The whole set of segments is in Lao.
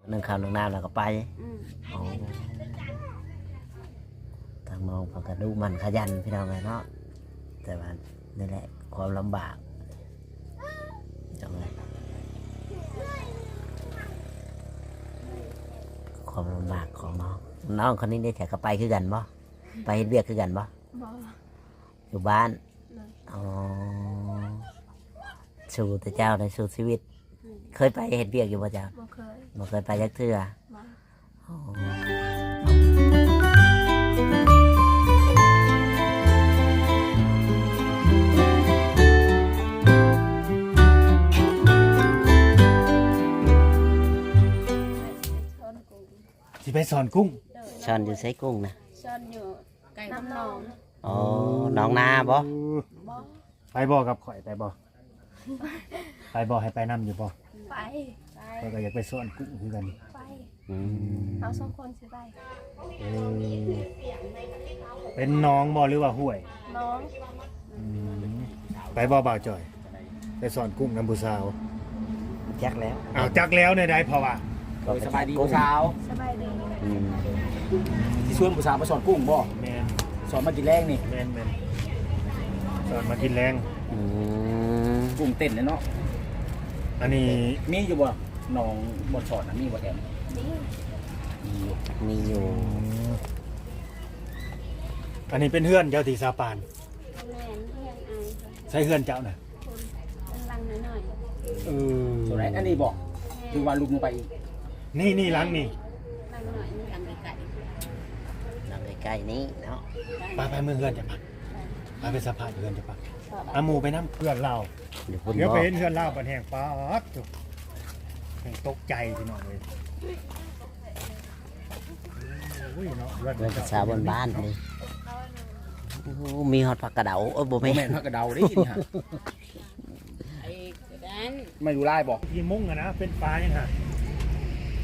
ໜຶ້ງເຂົ້າໜຶ້ງນ້ຳແລ້ວກໍໄປ. ອືມ ອໍ ທາງນ້ອງເພິ່ນກໍດຸໝັ່ນຂະຫຍັນພີ່ນ້ອງເອີຍເນາະ ແຕ່ວ່ານີ້ແຫຼະຄວາມລຳບາກ ພີ່ນ້ອງເອີຍ ຄວາມລຳບາກຂອງນ້ອງ. ນ້ອງຄົນນີ້ເດ ຈະກໍໄປຄືກັນບໍ່? ໄປເຮັດວຽກຄືກັນບໍ່? ບໍ່ ຢູ່ບ້ານ. ໂດຍ ອໍ ສູ້ແຕ່ເຈົ້າໄດ້ສູ້ຊີວິດ. ອືມ ເຄີຍໄປເຮັດວຽກຢູ່ບໍ່ເຈົ້າ? ບໍ່ເຄີຍ ບໍ່ເຄີຍໄປຈັກເທື່ອ. ບໍ່ ອໍ ຊິໄປສອນກຸ້ງ. ໂດຍ ສອນຢູ່ໃສກຸ້ງນະ? ສອນຢູ່ໃກ້ນ້ຳໜອງ. ອໍ ໜອງນາບໍ່? ບໍ່ ໄປບໍ່ກັບຂ້ອຍ ໄປບໍ່? ໄປບໍ່? ໃຫ້ໄປນຳຢູ່ບໍ່? ໄປ ໄປ ຂ້ອຍກໍຢາກໄປສອນກຸ້ງຄືກັນ. ໄປ ອືມ ເຮົາສອງຄົນຊິໄປ. ເອີ ເປັນໜອງບໍ່ ຫຼືວ່າຫ້ວຍ? ໜອງ. ອືມ ໄປບໍ່ບ່າວຈ່ອຍ? ໄປສອນກຸ້ງນຳຜູ້ສາວ. ຈັກແລ້ວ ອ້າວ ຈັກແລ້ວແນວໃດ ເພາະວ່າ ໂອ້ຍ ສະບາຍດີຜູ້ສາວ. ສະບາຍດີ. ອືມ ຊິຊວນຜູ້ສາວໄປສອນກຸ້ງບໍ່? ແມ່ນ ສອນມາກິນແລງນີ້. ແມ່ນໆ ສອນມາກິນແລງ. ອືມ ກຸ້ງເຕັ້ນເນາະ. ອັນນີ້ມີຢູ່ບໍ່ ໜອງບ່ອນສອນນະ ມີບໍ່ແຖວນີ້? ມີ ມີຢູ່ ມີຢູ່. ອືມ ອັນນີ້ເປັນເຮືອນເຈົ້າຕິ ສາວປານ? ແມ່ນ ເຮືອນອ້າຍເພິ່ນ. ໃສເຮືອນເຈົ້ານະ? ເຮືອນຫຼັງນ້ອຍໆ. ເອີ ຕົວໃດ ອັນນີ້ບໍ່? ແມ່ນ ຫຼືວ່າຫຼຸດລົງໄປອີກ? ນີ້ ນີ້ຫຼັງນີ້ ຫຼັງນ້ອຍນີ້ ຫຼັງໃກ້ໆ ຫຼັງໃກ້ໆນີ້ເນາະ. ໄປ ໄປເມືອເຮືອນເຈົ້າ ໄປ ໄປ ໄປສຳພາດເຮືອນເຈົ້າ ໄປ ເອົາໝູ່ໄປນຳ. ເຮືອນລາວ ດຽວໄປເຫັນເຮືອນລາວບັດແຮງ ປາດໂທ້ ແຮງຕົກໃຈພີ່ນ້ອງເອີຍ. ໂອ້ຍເນາະ ເຮືອນ ເຮືອນພາສາບ້ານໆນີ້. ໂອ້ ມີຮອດຜັກກະເດົາ. ເອີ ບໍ່ແມ່ນ ບໍ່ແມ່ນຜັກກະເດົາເດ້ນີ້ຫັ້ນ. ໄອ້ນັ້ນ ມາຢູ່ລາຍບໍ່? ທີ່ມຸງຫັ້ນນະ ເປັນຝາຫຍັງຫະ?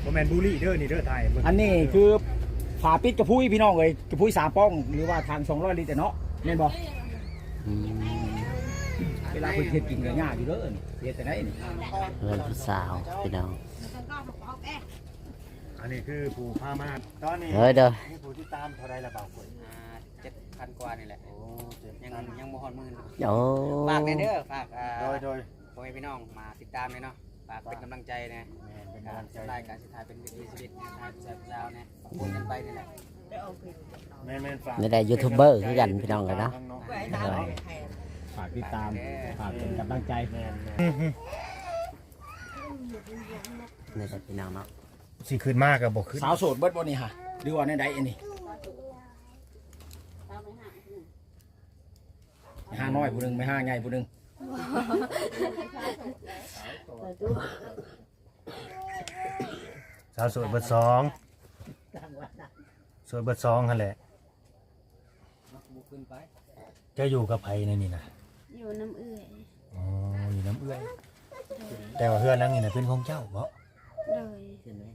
ບໍ່ແມ່ນບູລີເດີ ນີ້ເດີ ຖ່າຍເບິ່ງ. ອັນນີ້ຄືຝາປິດກະພຸຍພີ່ນ້ອງເອີຍ ກະພຸຍສາມປ່ອງ ຫຼືວ່າຖັງສອງຮ້ອຍລິດເນາະ ແມ່ນບໍ່? ອືມ ເວລາເພິ່ນເຮັດກິນກໍຍາກຢູ່ເດີ ເຮັດຈັ່ງໃດນີ້? ເຮືອນຜູ້ສາວພີ່ນ້ອງ. ອັນນີ້ຄືຜູ້ພາມາ ຕອນນີ້ ໂດຍ ໂດຍ ມີຜູ້ຕິດຕາມເທົ່າໃດລະບ່າວ? ອ່າ ເຈັດພັນກວ່ານີ້ແຫຼະ. ໂອ້ ເຈັດພັນ ຍັງ ຍັງບໍ່ຮອດໝື່ນ. ໂອ້ ຝາກແດ່ເດີ ຝາກ ອ່າ ໂດຍ ໂດຍ ພໍ່ແມ່ພີ່ນ້ອງມາຕິດຕາມແດ່ເນາະ ຝາກເປັນກຳລັງໃຈແດ່. ແມ່ນ ເປັນກຳລັງໃຈ. ສ່ວນຫຼາຍກໍຊິຖ່າຍເປັນວິຖີຊີວິດ ຖ່າຍຜູ້ຊາຍຜູ້ສາວແດ່ ປະປົນກັນໄປນີ້ແຫຼະ. ແມ່ນໆ ຝາກ ນີ້ແຫຼະ ຢູທູບເບີຄືກັນພີ່ນ້ອງເອີຍເນາະ. ໂດຍ ຝາກຕິດຕາມ ຝາກເປັນກຳລັງໃຈ. ແມ່ນໆ ນີ້ແຫຼະພີ່ນ້ອງເນາະ. ຊິຂຶ້ນມາກໍບໍ່ຂຶ້ນ. ສາວໂສດເບິດບໍ່ນີ້ຫະ ຫຼືວ່າແນວໃດອັນນີ້? ແມ່ຫ້າງນ້ອຍຜູ້ໜຶ່ງ ແມ່ຫ້າງໃຫຍ່ຜູ້ໜຶ່ງ. ສາວໂສດເບິດສອງ ໂສດເບິດສອງຫັ້ນແຫຼະ. ເຈົ້າຢູ່ກັບໃຜໃນນີ້ນະ? ຢູ່ນຳເອື້ອຍ. ອໍ ຢູ່ນຳເອື້ອຍ. ໂດຍ ແຕ່ວ່າເຮືອນຫຼັງນີ້ນະເປັນຂອງເຈົ້າບໍ? ໂດຍ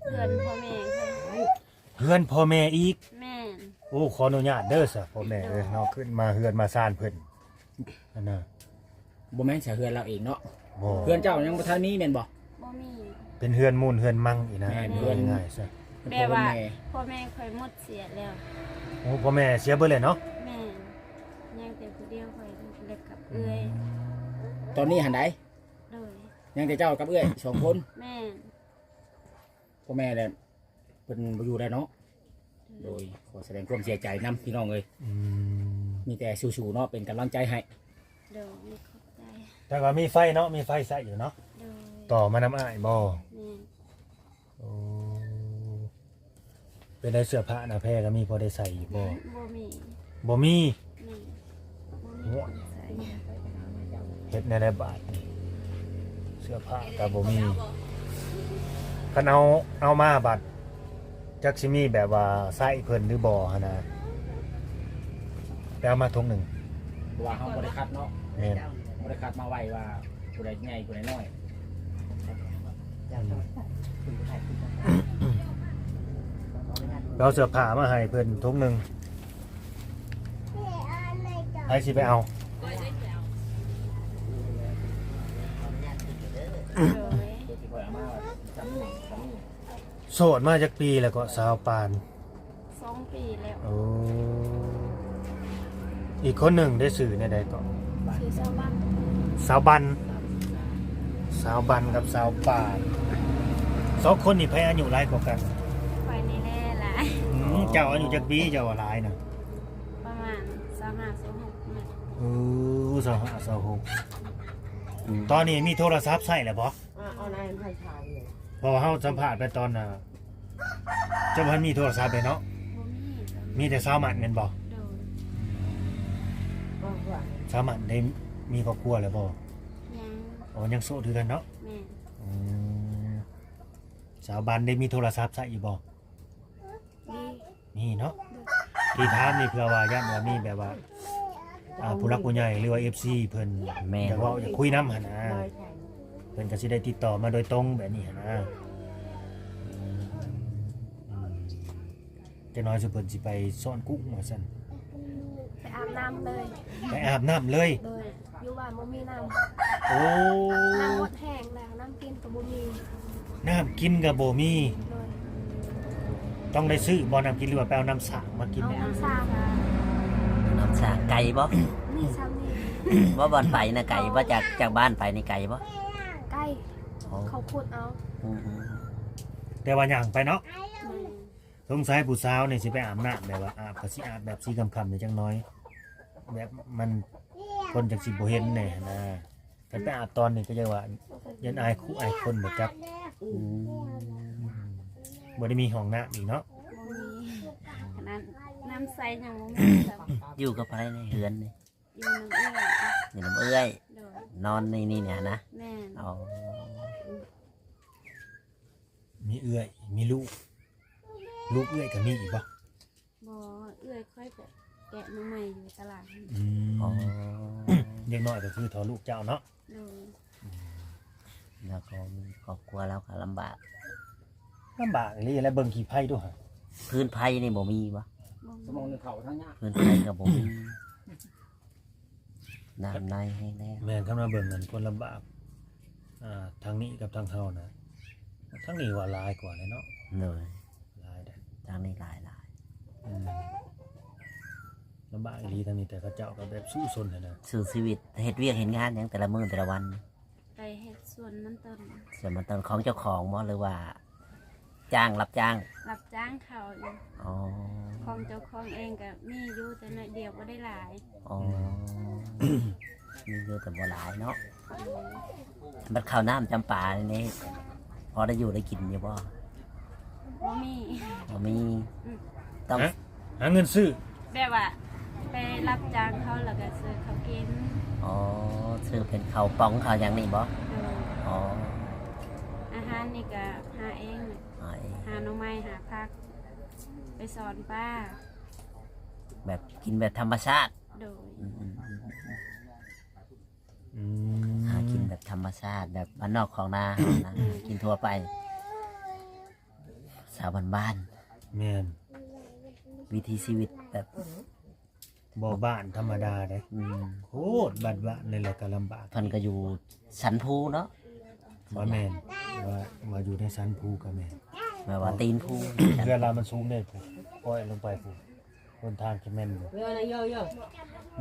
ເຮືອນພໍ່ແມ່ເພິ່ນ. ເຮືອນພໍ່ແມ່ອີກ? ແມ່ນ. ໂອ້ ຂໍອະນຸຍາດເດີຊະ ພໍ່ແມ່ເອີຍ. ໂດຍ ເນາະ ຂຶ້ນມາເຮືອນມາຊານເພິ່ນຫັ້ນນະ. ບໍ່ແມ່ນຊະ ເຮືອນລາວເອງເນາະ? ບໍ່ ເຮືອນເຈົ້າຍັງບໍ່ທັນມີແມ່ນບໍ່? ບໍ່ມີ. ເປັນເຮືອນມູນເຮືອນມັງອີກນະ. ແມ່ນ ເຮືອນງ່າຍຊະ. ແບບວ່າພໍ່ແມ່ຂ້ອຍໝົດເສຍແລ້ວ. ໂອ້ ພໍ່ແມ່ເສຍເບິດແລ້ວເນາະ? ແມ່ນ. ຍັງແຕ່ຜູ້ດຽວຂ້ອຍ ແລະກັບເອື້ອຍ. ອືມ ຕອນນີ້ຫັ້ນໃດ? ໂດຍ ຍັງແຕ່ເຈົ້າກັບເອື້ອຍສອງຄົນ? ແມ່ນ. ພໍ່ແມ່ແຫຼະ ເພິ່ນບໍ່ຢູ່ແລ້ວເນາະ. ໂດຍ ໂດຍ ຂໍສະແດງຄວາມເສຍໃຈນຳພີ່ນ້ອງເອີຍ. ອືມ ມີແຕ່ສູ້ໆເນາະ ເປັນກຳລັງໃຈໃຫ້. ໂດຍ ຂອບໃຈ. ແຕ່ວ່າມີໄຟເນາະ ມີໄຟໃຊ້ຢູ່ເນາະ? ໂດຍ. ຕໍ່ມານຳອ້າຍບໍ່? ແມ່ນ. ໂອ້ ເປັນໄດ ເສື້ອຜ້າໜ້າແພກໍມີພໍໄດ້ໃສ່ຢູ່ບໍ່? ບໍ່ມີ. ບໍ່ມີ? ແມ່ນ. ໂອ້ຍ ເຮັດແນວໃດບາດນີ້ ເສື້ອຜ້າກໍບໍ່ມີ. ຄັນເອົາ ເອົາມາບັດ ຈັກຊິມີແບບວ່າໃຊ້ເພິ່ນຫຼືບໍ່ຫັ້ນນະ. ໄປເອົາມາຖົງໜຶ່ງ. ເພາະວ່າເຮົາບໍ່ໄດ້ຄັດເນາະ. ແມ່ນ. ບໍ່ໄດ້ຄັດມາໄວ້ວ່າຜູ້ໃດໃຫຍ່ຜູ້ໃດນ້ອຍ. ໄປເອົາເສື້ອຜ້າມາໃຫ້ເພິ່ນຖົງໜຶ່ງ. ໃຜຊິໄປເອົາ? ໂດຍ. ໂດຍ. ຊິຄ່ອຍເອົາມາ ຈຳນີ້ ຈຳນີ້. ໂສດມາຈັກປີແລ້ວເກາະ ສາວປານ? ສອງປີແລ້ວ. ໂອ້ ອີກຄົນໜຶ່ງໄດ້ຊື່ແນວໃດເກາະ? ຊື່ສາວບັນ. ສາວບັນ ສາວບັນກັບສາວປານ ສອງຄົນນີ້ໃຜອາຍຸຫຼາຍກວ່າກັນ? ຂ້ອຍນີ້ແຫຼະຫຼາຍ. ອືມ ເຈົ້າອາຍຸຈັກປີ ເຈົ້າວ່າຫຼາຍນະ? ປະມານຊາວຫ້າ ຊາວຫົກແມ່ນ. ເອີ ຊາວຫ້າ ຊາວຫົກ. ອືມ ຕອນນີ້ມີໂທລະສັບໃຊ້ແລ້ວບໍ່? ອ່າ ເອົານາຍໃຫ້ຖາມເລີຍ ເພາະວ່າເຮົາສຳພາດໄປຕອນນ່າ ເຈົ້າບໍ່ທັນມີໂທລະສັບເລີຍເນາະ? ບໍ່ມີ. ມີແຕ່ສາວໝັ້ນແມ່ນບໍ່? ໂດຍ. ສາວໝັ້ນໄດ້ມີຄອບຄົວແລ້ວບໍ່? ຍັງ. ອໍ ຍັງໂສດຄືກັນເນາະ? ແມ່ນ. ອືມ ສາວບັນໄດ້ມີໂທລະສັບໃຊ້ຢູ່ບໍ່? ມີ ມີເນາະ. ໂດຍ. ທີ່ຖາມນີ້ເພື່ອວ່າຢ້ານວ່າມີແບບວ່າ ອ່າ ຜູ້ຫຼັກຜູ້ໃຫຍ່ ຫຼືວ່າ ເອັຟຊີ ເພິ່ນ ແມ່ນ ຢາກເວົ້າຢາກຄຸຍນຳຫັ້ນນະ ໂດຍ ເພິ່ນກໍຊິໄດ້ຕິດຕໍ່ມາໂດຍຕົງແບບນີ້ຫັ້ນນະ. ອືມ ຈັກໜ້ອຍຊຸມເພິ່ນຊິໄປຊ້ອນກຸ້ງວ່າຊັ້ນ. ໄປອາບນ້ຳເລີຍ. ໄປອາບນ້ຳເລີຍ. ໂດຍ. ຢູ່ບ້ານບໍ່ມີນ້ຳ. ໂອ້ ນ້ຳໝົດແຫ້ງແລ້ວ ນ້ຳກິນກໍບໍ່ມີ. ນ້ຳກິນກໍບໍ່ມີ. ໂດຍ. ຕ້ອງໄດ້ຊື້ບໍ່ນ້ຳກິນ ຫຼືວ່າໄປເອົານ້ຳສ້າງມາກິນ? ເອົານ້ຳສ້າງ. ນ້ຳສ້າງໄກບໍ່? ນີ້ຊ່ຳນີ້. ບໍ່ ບ່ອນໄປນະໄກບໍ່? ຈາກ ຈາກບ້ານໄປນີ້ໄກບໍ່? ໄກ. ອໍ ເຂົາຂຸດເອົາ. ອືມໆ ແຕ່ວ່າຍ່າງໄປເນາະ. ແມ່ນ. ສົງໄສຜູ້ສາວນີ້ຊິໄປອາບນ້ຳ ແບບວ່າອາບກໍຊິອາບແບບສີຄ່ຳໆນີ້ຈັກໜ້ອຍ ແບບມັນ ຄົນຈັກຊິບໍ່ເຫັນແດ່ຫັ້ນນະ. ຄັນໄປອາບຕອນນີ້ກໍຢ່າວ່າຢ້ານອາຍຄຸອາຍຄົນບໍ່ຈັກ. ອືມ ອືມ ບໍ່ໄດ້ມີຫ້ອງນ້ຳອີກເນາະ? ບໍ່ມີ. ຂະໜາດນ້ຳໃຊ້ຍັງບໍ່ມີຊ້ຳ. ຢູ່ກັບໃຜໃນເຮືອນນີ້? ຢູ່ນຳເອື້ອຍ. ຢູ່ນຳເອື້ອຍ. ໂດຍ. ນອນໃນນີ້ນະ? ແມ່ນ. ອໍ ມີເອື້ອຍ ມີລູກ. ລູກເອື້ອຍກໍມີອີກບໍ່? ບໍ່ ເອື້ອຍຂ້ອຍໄປແກະໜໍ່ໄມ້ຢູ່ຕະຫຼາດ. ອືມ ອໍ ເດັກນ້ອຍກໍຄືເທົ່າລູກເຈົ້າເນາະ? ໂດຍ. ອືມ ແລ້ວກໍມີຄອບຄົວ ແລ້ວກໍລຳບາກ. ລຳບາກອີ່ຫຼີແຫຼະ ເບິ່ງຂີ້ໄພດູຫະ. ພື້ນໄພນີ້ບໍ່ມີບໍ່? ບໍ່ມີ. ສະໝອງໜຶ່ງເຂົ້າທາງຍາກ ພື້ນໄພກໍບໍ່ມີ. ນ້ຳໃນແຫ້ງແລ້ງ. ແມ່ນ ຄັນວ່າເບິ່ງອັນຄົນລຳບາກ ອ່າ ທາງນີ້ກັບທາງເຮົານະ ທາງນີ້ວ່າຫຼາຍກວ່າແຫຼະເນາະ. ໂດຍ. ຫຼາຍເດ້ ທາງນີ້ຫຼາຍໆ. ອືມ ລຳບາກອີ່ຫຼີທາງນີ້ ແຕ່ເຂົາເຈົ້າກໍແບບສູ້ຊົນຫັ້ນນະ ສູ້ຊີວິດ ເຮັດວຽກເຮັດງານຫຍັງແຕ່ລະມື້ແຕ່ລະວັນ? ໄປເຮັດສວນມັນຕົ້ນ. ສວນມັນຕົ້ນຂອງເຈົ້າຂອງບໍ່ ຫຼືວ່າຈ້າງ ຮັບຈ້າງ? ຮັບຈ້າງເຂົາຢູ່. ອໍ ຂອງເຈົ້າຂອງເອງກໍມີຢູ່ແຕ່ໜ້ອຍດຽວ ບໍ່ໄດ້ຫຼາຍ. ອໍ ອືມ ມີຢູ່ແຕ່ບໍ່ຫຼາຍເນາະ. ອືມ ບັດເຂົ້ານ້ຳຈຳປານີ້ ພໍໄດ້ຢູ່ໄດ້ກິນຢູ່ບໍ່? ບໍ່ມີ. ບໍ່ມີ. ອືມ ຕ້ອງ ຫາ ຫາເງິນຊື້ ແບບວ່າໄປຮັບຈ້າງເຂົາ ແລ້ວກໍຊື້ເຂົາກິນ. ອໍ ຊື້ເປັນເຂົ້າປ໋ອງເຂົ້າຫຍັງນີ້ບໍ່? ໂດຍ. ອໍ ອາຫານນີ້ກໍຫາເອງ. ຫາເອງ. ຫາໜໍ່ໄມ້ ຫາຜັກ ໄປສອນປາ. ແບບກິນແບບທຳມະຊາດ. ໂດຍ. ອືມໆໆໆ. ອືມ ຫາກິນແບບທຳມະຊາດ ແບບບ້ານນອກຂອງນາເຮົານະ ກິນທົ່ວໄປ ສາວບ້ານໆ. ແມ່ນ. ວິຖີຊີວິດແບບບໍ່ບ້ານທຳມະດາເດ້. ອືມ ໂຄດບ້ານໆເລີຍ ແລ້ວກໍລຳບາກ. ເພິ່ນກໍຢູ່ສັນພູເນາະ. ວ່າແມ່ນ ວ່າ ວ່າຢູ່ໃນສັນພູກໍແມ່ນ ແບບວ່າຕີນພູ. ເຮືອນລາວມັນສູງເດ້ ປ່ອຍລົງໄປພຸ້ນ. ຫົນທາງຊິແມ່ນຢູ່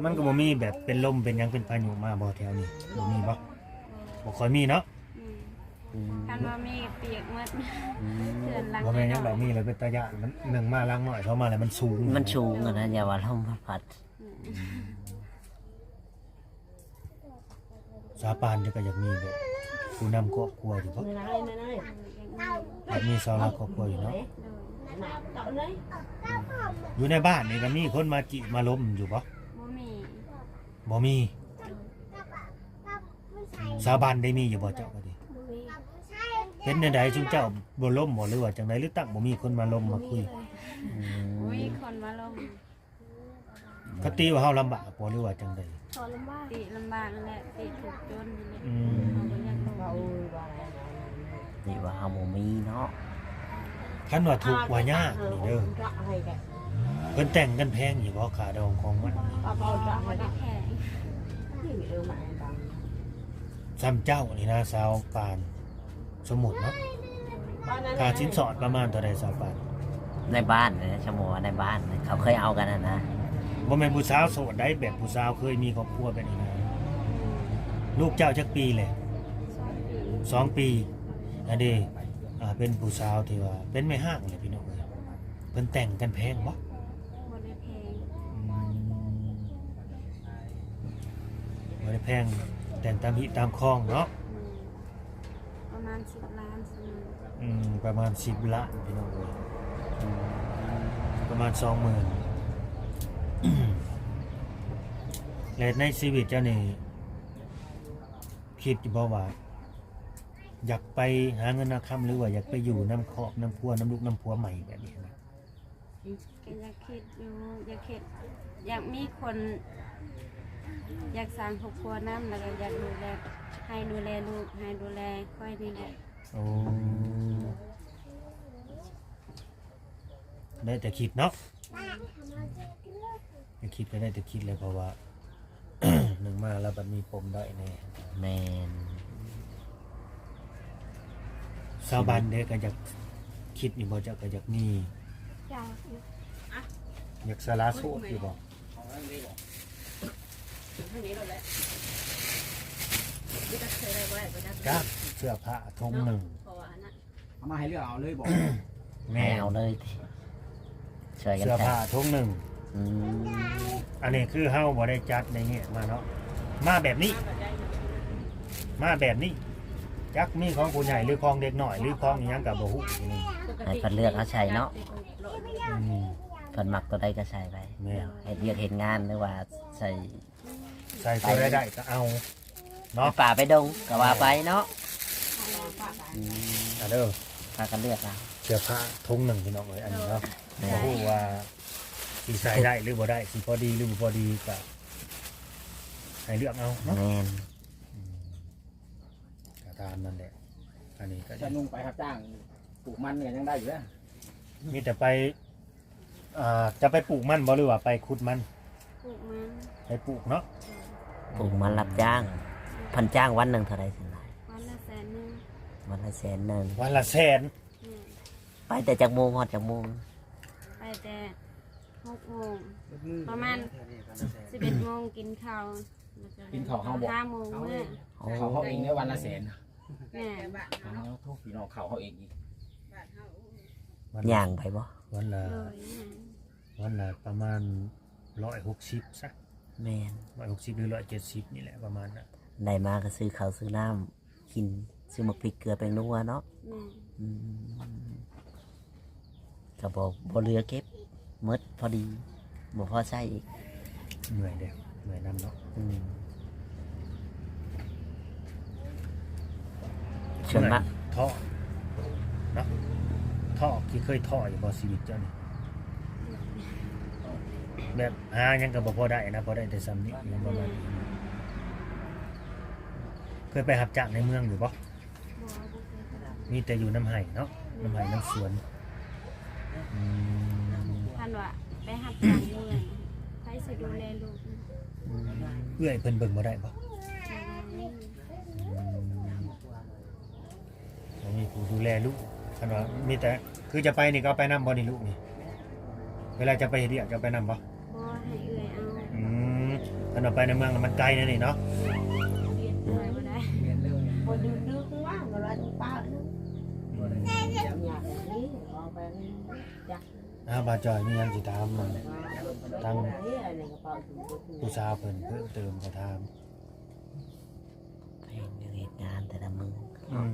ມັນກໍບໍ່ມີແບບເປັນລົມເປັນຫຍັງເປັນພາຍຸມາບໍ່ແຖວນີ້? ບໍ່ມີບໍ່? ບໍ່ຄ່ອຍມີເນາະ. ອືມ ອືມ ຄັນວ່າມີປຽກໝົດ. ອືມ ເຮືອນຫຼັງ ບໍ່ແມ່ນຫຍັງດອກ ນ້ອຍໆ ມີແລ້ວເປັນຕາຢ້ານ. ມັນ ໜຶ່ງມາຫຼັງນ້ອຍ ສອງມາແລ້ວມັນສູງ. ມັນສູງຫັ້ນນະ ຢ່າວ່າລົມພັດ. ອືມ ສາວປານເຈົ້າກໍຢາກມີແບບຜູ້ນຳຄອບຄົວຢູ່ບໍ່? ອືມ ຢາກມີ ຢາກມີເສົາຫຼັກຄອບຄົວຢູ່ເນາະ. ໂດຍ. ອືມ ຢູ່ໃນບ້ານນີ້ກໍມີຄົນມາຈີບມາລົມຢູ່ບໍ່? ບໍ່ມີ. ບໍ່ມີ. ໂດຍ. ສາວບ້ານໄດ້ມີຢູ່ບໍ່ເຈົ້າກໍດີ? ບໍ່ມີ. ເປັນແນວໃດ ຊຸມເຈົ້າບໍ່ລົມບໍ່ ຫຼືວ່າຈັ່ງໃດ ຫຼືຕັ້ງບໍ່ມີຄົນມາລົມມາຄຸຍ? ບໍ່ມີເລີຍ. ອືມ ບໍ່ມີຄົນມາລົມ. ເຂົາຕິວ່າເຮົາລຳບາກບໍ່ ຫຼືວ່າຈັ່ງໃດ? ເຂົາລຳບາກ. ຕິລຳບາກນັ້ນແຫຼະ ຕິທຸກຈົນນັ້ນແຫຼະ. ອືມ ເຮົາບໍ່ຢາກລົມ. ຕິວ່າເຮົາບໍ່ມີເນາະ. ຄັນວ່າທຸກວ່າຍາກນີ້ເດີ ເພິ່ນແຕ່ງກັນແພງຢູ່ບໍ່ ຄ່າດອງຂອງໝັ້ນ? ບໍ່ ບໍ່ໄດ້ແພງ. ສ່ຳເຈົ້ານີ້ນະ ສາວປານ ສົມມຸດເນາະ ຄ່າສິນສອດປະມານເທົ່າໃດສາວປານ? ໃນບ້ານນະ ສະໝຸດວ່າໃນບ້ານນະ ເຂົາເຄີຍເອົາກັນຫັ້ນນະ. ບໍ່ແມ່ນຜູ້ສາວໂສດໃດ ແບບຜູ້ສາວເຄີຍມີຄອບຄົວແບບນີ້ນະ. ລູກເຈົ້າຈັກປີແລ້ວ? ສອງປີ. ສອງປີ. ອັນນີ້ ອ່າ ເປັນຜູ້ສາວທີ່ວ່າເປັນແມ່ຮ້າງແຫຼະພີ່ນ້ອງເອີຍ. ເພິ່ນແຕ່ງກັນແພງບໍ່? ບໍ່ໄດ້ແພງ. ອືມ ບໍ່ໄດ້ແພງ ແຕ່ງຕາມຮີດຕາມຄອງເນາະ. ແມ່ນ. ປະມານສິບລ້ານ ອືມ ປະມານສິບລ້ານ ພີ່ນ້ອງເອີຍ. ອືມ ປະມານສອງໝື່ນ. ແລະ ໃນຊີວິດເຈົ້ານີ້ ຄິດຢູ່ບໍ່ວ່າ ຢາກໄປຫາເງິນຫາຄຳ ຫຼືວ່າຢາກໄປຢູ່ນຳຄອບນຳຄົວ ນຳລູກນຳຜົວໃໝ່ແບບນີ້ນະ? ກໍຢາກຄິດຢູ່ ຢາກເຮັດ ຢາກມີຄົນ ຢາກສ້າງຄອບຄົວນຳ ແລ້ວກໍຢາກດູແລ ໃຫ້ດູແລລູກ ໃຫ້ດູແລຂ້ອຍນີ້ແຫຼະ. ໂອ້ ໄດ້ແຕ່ຄິດເນາະ. ໄດ້ຄິດກໍໄດ້ແຕ່ຄິດແຫຼະ ເພາະວ່າ ໜຶ່ງມາແລ້ວບັດມີປົມດ້ອຍແດ່. ແມ່ນ. ສາວບັນເດ້ ກໍຢາກ ຄິດຢູ່ບໍ່ ເຈົ້າກໍຢາກມີ? ຢາກຢູ່. ຢາກສະຫຼະໂສດຢູ່ບໍ່? ຈັກເສື້ອຜ້າຖົງໜຶ່ງ. ເອົາມາໃຫ້ເລືອກເອົາເລີຍບໍ? ແມ່ນ. ໃຫ້ເອົາເລີຍຕິ? ຊ່ວຍກັນ ເສື້ອຜ້າຖົງໜຶ່ງ. ອືມ ອັນນີ້ຄືເຮົາບໍ່ໄດ້ຈັດໃນແຍກມາເນາະ ມາແບບນີ້ ມາແບບນີ້ ຈັກມີຂອງຜູ້ໃຫຍ່ ຫຼືຂອງເດັກນ້ອຍ ຫຼືຂອງອີ່ຫຍັງກໍບໍ່ຮູ້. ໃຫ້ເພິ່ນເລືອກເອົາໃສ່ເນາະ. ອືມ ເພິ່ນມັກຕົວໃດກໍໃສ່ໄປ. ແມ່ນ. ເຮັດວຽກເຮັດງານ ຫຼືວ່າໃສ່ ໃສ່ຕົວໃດໄດ້ກໍເອົາເນາະ ໄປປ່າໄປດົງກໍວ່າໄປເນາະ. ອືມ ອາເດີ ພາກັນເລືອກເອົາ ເສື້ອຜ້າຖົງໜຶ່ງ ພີ່ນ້ອງເອີຍ ອັນນີ້ເນາະ. ແມ່ນ. ບໍ່ຮູ້ວ່າຊິໃສ່ໄດ້ຫຼືບໍ່ໄດ້ ຊິພໍດີຫຼືບໍ່ພໍດີ ກໍໃຫ້ເລືອກເອົາເນາະ. ແມ່ນ. ອືມ ກໍຕາມນັ້ນແຫຼະ ອັນນີ້ກໍ ຖ້ານຸ່ງໄປຮັບຈ້າງປູກມັນກໍຍັງໄດ້ຢູ່ເດ້. ມີແຕ່ໄປ ອ່າ ຈະໄປປູກມັນບໍ່ ຫຼືວ່າໄປຂຸດມັນ? ປູກມັນ. ໄປປູກເນາະ. ປູກມັນຮັບຈ້າງ. ເພິ່ນຈ້າງວັນໜຶ່ງເທົ່າໃດຊັ້ນນະ? ວັນລະແສນໜຶ່ງ. ວັນລະແສນໜຶ່ງ. ວັນລະແສນ. ແມ່ນ. ໄປແຕ່ຈັກໂມງຮອດຈັກໂມງ? ໄປແຕ່ຫົກໂມງ ປະມານສິບເອັດໂມງກິນເຂົ້າ. ກິນເຂົ້າເຮົາບໍ? ຫ້າໂມງມື້. ເຂົ້າເຮົາເອງເດ້ ວັນລະແສນ. ແມ່ນ. ອ້າວ ໂທ້ ພີ່ນ້ອງ ເຂົ້າເຮົາເອງອີກ. ຍ່າງໄປບໍ່? ວັນລະ ໂດຍ ຍ່າງ. ວັນລະປະມານຮ້ອຍຫົກສິບຊະ. ແມ່ນ. ຮ້ອຍຫົກສິບ ຫຼື ຮ້ອຍເຈັດສິບນີ້ແຫຼະ ປະມານນັ້ນ. ໄດ້ມາກໍຊື້ເຂົ້າຊື້ນ້ຳກິນ ຊື້ໝາກພິກເກືອແປ້ງນົວເນາະ. ແມ່ນ. ອືມ ກໍບໍ່ ບໍ່ເຫຼືອເກັບ ໝົດພໍດີ ບໍ່ພໍໃຊ້ອີກ. ເມື່ອຍເດ້ ເມື່ອຍນຳເນາະ. ອືມ ສ່ວນມາກ ເອີຍ ທໍ້ເນາະ ທໍ້ ທີ່ເຄີຍທໍ້ຢູ່ບໍ່ ຊີວິດເຈົ້ານີ້? ແບບຫາຫຍັງກໍບໍ່ພໍໄດ້ນະ ພໍໄດ້ແຕ່ສ່ຳນີ້ ປະມານນີ້. ເຄີຍໄປຮັບຈ້າງໃນເມືອງຢູ່ບໍ່? ບໍ່ ບໍ່ເຄີຍໄປ. ມີແຕ່ຢູ່ນຳໄຮ່ເນາະ. ແມ່ນ. ນຳໄຮ່ນຳສວນ. ອືມ ຄັນວ່າໄປຮັບຈ້າງຢູ່ເມືອງ ໃຜຊິດູແລລູກ? ອືມ ເອື້ອຍເພິ່ນເບິ່ງບໍ່ໄດ້ບໍ່? ບໍ່ໄດ້. ອືມ ບໍ່ມີຜູ້ດູແລລູກ. ຄັນວ່າມີແຕ່ ຄືຈະໄປນີ້ກໍເອົາໄປນຳບໍ່ນີ້ ລູກນີ້? ເວລາຈະໄປເຮັດວຽກຈະໄປນຳບໍ່? ບໍ່ ໃຫ້ເອື້ອຍເອົາ. ອືມ ຄັນວ່າໄປໃນເມືອງນະມັນໄກແນວນີ້ເນາະ. ແມ່ນ. ໄປບໍ່ໄດ້. ບໍ່ດຶກໆວ່າ ບໍ່ວ່າປະ. ອືມ ຢາກໄດ້ນີ້ ເອົາໄປນີ້ ຈັກ. ອ້າວ ບ່າວຈ່ອຍ ມີຫຍັງຊິຖາມທາງຜູ້ສາວເພິ່ນເພີ່ມເຕີມກໍຖາມ. ເຮັດວຽກເຮັດງານແຕ່ລະມື້ ອືມ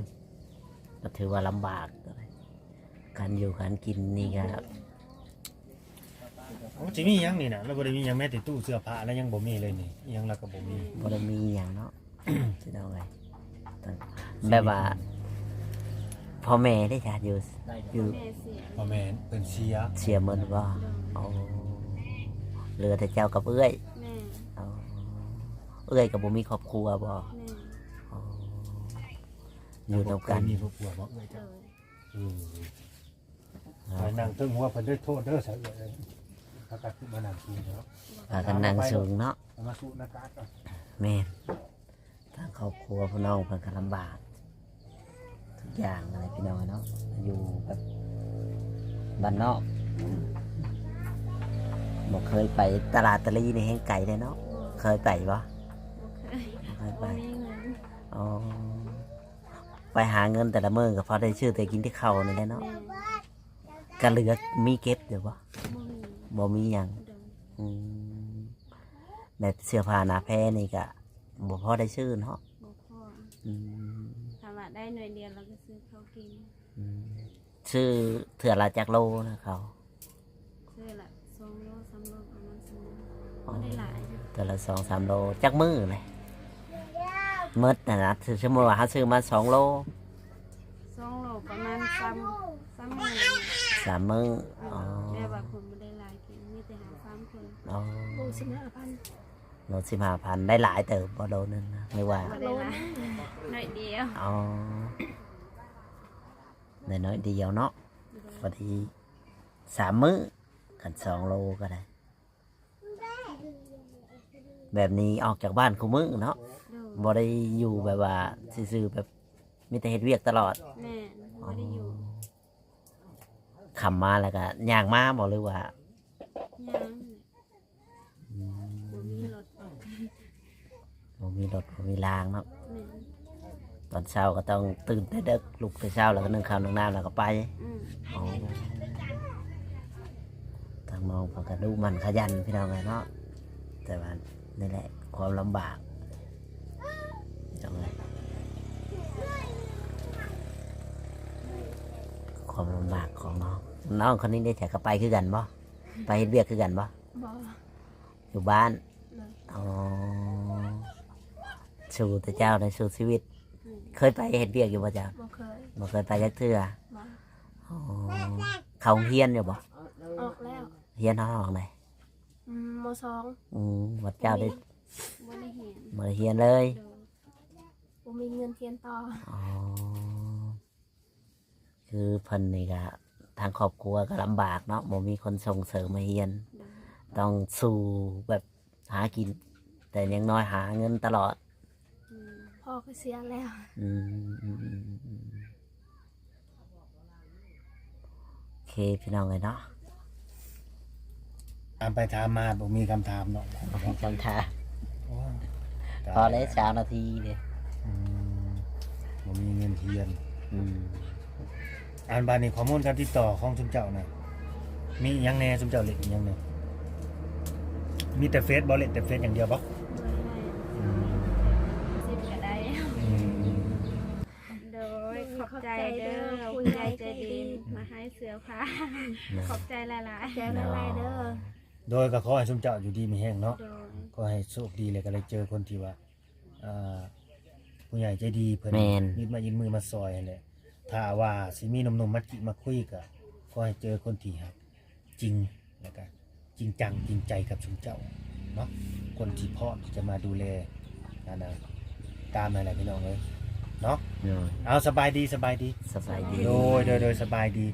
ກໍຖືວ່າລຳບາກ. ການຢູ່ການກິນນີ້ກໍ ໂອ້ ຊິມີຫຍັງນີ້ນະ ລາວບໍ່ໄດ້ມີຫຍັງ ແມ້ແຕ່ຕູ້ເສື້ອຜ້າລາວຍັງບໍ່ມີເລີຍນີ້ ອີ່ຫຍັງລາວກໍບໍ່ມີ. ບໍ່ໄດ້ມີຫຍັງເນາະ ພີ່ນ້ອງເອີຍ. ແບບວ່າພໍ່ແມ່ເດ້ ຈະຢູ່ ຢູ່ ພໍ່ແມ່ເສຍ. ພໍ່ແມ່ເພິ່ນເສຍ. ເສຍໝົດບໍ່? ໂດຍ. ໂອ້ ເຫຼືອແຕ່ເຈົ້າກັບເອື້ອຍ. ແມ່ນ. ໂອ້ ເອື້ອຍກໍບໍ່ມີຄອບຄົວບໍ່? ແມ່ນ. ໂອ້ ຢູ່ນຳກັນ ບໍ່ເຄີຍມີຄອບຄົວບໍ່ເອື້ອຍເຈົ້າ? ໂດຍ. ເອີ ອ່າ ໄປນັ່ງເທິງຫົວເພິ່ນເດີ ໂທດເດີ ສາວເອື້ອຍເອີຍ. ພາກັນຂຶ້ນມານັ່ງສູງເນາະ ພາກັນນັ່ງສູງເນາະ ເອົາມາສູດອາກາດກ່ອນ. ແມ່ນ. ທາງຄອບຄົວພີ່ນ້ອງເພິ່ນກໍລຳບາກ. ຢ່າງນະພີ່ນ້ອງເນາະ ຢູ່ແບບບ້ານນອກ ບໍ່ເຄີຍໄປຕະຫຼາດຕະລີນີ້ແຮ່ງໄກເດ້ເນາະ. ເຄີຍໄປບໍ່? ບໍ່ເຄີຍ ບໍ່ເຄີຍໄປ. ບໍ່ມີເງິນ. ອໍ ໄປຫາເງິນແຕ່ລະມື້ກໍພໍໄດ້ຊື້ແຕ່ກິນແຕ່ເຂົ້ານີ້ແຫຼະເນາະ. ແມ່ນ. ກະເຫຼືອມີເກັບຢູ່ບໍ່? ບໍ່ມີ. ບໍ່ມີຫຍັງ. ໂດຍ. ອືມ ແບບເສື້ອຜ້າໜ້າແພນີ້ກະບໍ່ພໍໄດ້ຊື້ເນາະ? ບໍ່ພໍ. ອືມ ຖ້າວ່າໄດ້ໜ້ອຍດຽວ ລາວກໍຊື້ເຂົ້າກິນ. ອືມ ຊື້ເທື່ອລະຈັກໂລນະເຂົ້າ? ເທື່ອລະສອງໂລ ສາມໂລ ປະມານສອງໂລ. ອໍ ບໍ່ໄດ້ຫຼາຍ. ເທື່ອລະສອງສາມໂລ. ຈັກມື້ແຫຼະ ໝົດຫັ້ນນະ? ສົມມຸດວ່າເຮົາຊື້ມາສອງໂລ ສອງໂລປະມານສາມ ສາມມື້. ສາມມື້. ອໍ ອໍ ແຕ່ວ່າຄົນບໍ່ໄດ້ຫຼາຍກິນ ມີແຕ່ເຮົາສາມຄົນ. ອໍ ໂລສິບຫ້າພັນ. ໂລສິບຫ້າພັນ ໄດ້ຫຼາຍເຕີບບໍ່ໂລໜຶ່ງນະ ຫຼືວ່າ? ບໍ່ໄດ້ຫຼາຍ ໜ້ອຍດຽວ. ອໍ ໄດ້ໜ້ອຍດຽວເນາະ. ໂດຍ. ພໍດີສາມມື້ ຄັນສອງໂລກໍໄດ້. ແບບນີ້ອອກຈາກບ້ານຄູ່ມື້ເນາະ? ໂດຍ. ບໍ່ໄດ້ຢູ່ແບບວ່າຊື່ໆ ແບບມີແຕ່ເຮັດວຽກຕະຫຼອດ? ແມ່ນ ບໍ່ໄດ້ຢູ່. ອໍ ຄ່ຳມາແລ້ວກໍຍ່າງມາບໍ່ ຫຼືວ່າ? ຍ່າງ. ອືມ ບໍ່ມີລົດ ບໍ່ມີລົດ ບໍ່ມີລາງເນາະ. ແມ່ນ. ຕອນເຊົ້າກໍຕ້ອງຕື່ນແຕ່ເດິກ ລຸກແຕ່ເຊົ້າ ແລ້ວກໍໜຶ້ງເຂົ້າໜຶ້ງນ້ຳ ແລ້ວກໍໄປ. ອືມ. ອໍ ທາງນ້ອງເພິ່ນກໍດຸໝັ່ນຂະຫຍັນພີ່ນ້ອງເອີຍເນາະ. ແຕ່ວ່ານີ້ແຫຼະຄວາມລຳບາກ ພີ່ນ້ອງເອີຍ ຄວາມລຳບາກຂອງນ້ອງ. ນ້ອງຄົນນີ້ເດ ຈະກໍໄປຄືກັນບໍ່? ໄປເຮັດວຽກຄືກັນບໍ່? ບໍ່. ຢູ່ບ້ານ. ໂດຍ. ອໍ ສູ້ແຕ່ເຈົ້າໄດ້ສູ້ຊີວິດ. ອືມ. ເຄີຍໄປເຮັດວຽກຢູ່ບໍ່ເຈົ້າ? ບໍ່ເຄີຍ. ບໍ່ເຄີຍໄປຈັກເທື່ອ. ບໍ່. ອໍ ເຂົ້າໂຮງຮຽນຢູ່ບໍ່? ອອກແລ້ວ. ຮຽນຮອດຫ້ອງໃດ? ອືມ ມໍສອງ. ອືມ ບັດເຈົ້າໄດ້? ບໍ່ໄດ້ຮຽນ. ບໍ່ໄດ້ຮຽນເລີຍ. ໂດຍ. ບໍ່ມີເງິນຮຽນຕໍ່. ອໍ ຄືເພິ່ນນີ້ກະ ທາງຄອບຄົວກະລຳບາກເນາະ ບໍ່ມີຄົນສົ່ງເສີມໃຫ້ຮຽນ. ໂດຍ. ຕ້ອງສູ້ແບບຫາກິນ ແຕ່ຢ່າງໜ້ອຍຫາເງິນຕະຫຼອດ. ອືມ ພໍ່ກໍເສຍແລ້ວ. ອືມ ອືມ ອືມ ອືມ ໂອເຄ ພີ່ນ້ອງເອີຍເນາະ. ຖາມໄປຖາມມາບໍ່ມີຄຳຖາມເນາະ. ບໍ່ມີຄຳຖາມ. ໂອ້ຍ ພໍແລ້ວ ຊາວນາທີເດ້. ອືມ ບໍ່ມີເງິນຮຽນ. ອືມ ອັນບາດນີ້ຂໍ້ມູນການຕິດຕໍ່ຂອງຊຸມເຈົ້ານະ ມີຫຍັງແດ່? ຊຸມເຈົ້າຫຼິ້ນຫຍັງແດ່? ມີແຕ່ເຟສບໍ່? ຫຼິ້ນແຕ່ເຟສຢ່າງດຽວບໍ່? ບໍ່ໄດ້. ອືມ ຊິມກໍໄດ້. ອືມ ໂດຍ ຂອບໃຈເດີ ຂອບໃຈເດີ ຜູ້ໃຫຍ່ໃຈດີ ຜູ້ໃຫຍ່ໃຈດີ ມາໃຫ້ເສື້ອຜ້າ. ຂອບໃຈຫຼາຍໆ. ຂອບໃຈຫຼາຍໆເດີ. ໂດຍ ກໍຂໍໃຫ້ຊຸມເຈົ້າຢູ່ດີມີແຮງເນາະ. ໂດຍ. ຂໍໃຫ້ໂຊກດີ ແລ້ວກໍໄດ້ເຈີຄົນທີ່ວ່າ ເອີ ຜູ້ໃຫຍ່ໃຈດີເພິ່ນ ແມ່ນ ຍື່ນໄມ້ຍື່ນມືມາຊ່ອຍຫັ້ນແຫຼະ. ຖ້າວ່າຊິມີໜຸ່ມໆມາຈີບມາຄຸຍ ກໍຂໍໃຫ້ເຈີຄົນທີ່ຮັກຈິງ ແລ້ວກໍຈິງຈັງຈິງໃຈກັບຊຸມເຈົ້າເນາະ ຄົນທີ່ພ້ອມທີ່ຈະມາດູແລ ອັນນ່າ ຕາມນັ້ນແຫຼະ ພີ່ນ້ອງເອີຍເນາະ. ໂດຍ. ເອົາ ສະບາຍດີ ສະບາຍດີ. ສະບາຍດີ. ໂດຍ ໂດຍ ໂດຍ ສະບາຍດີ.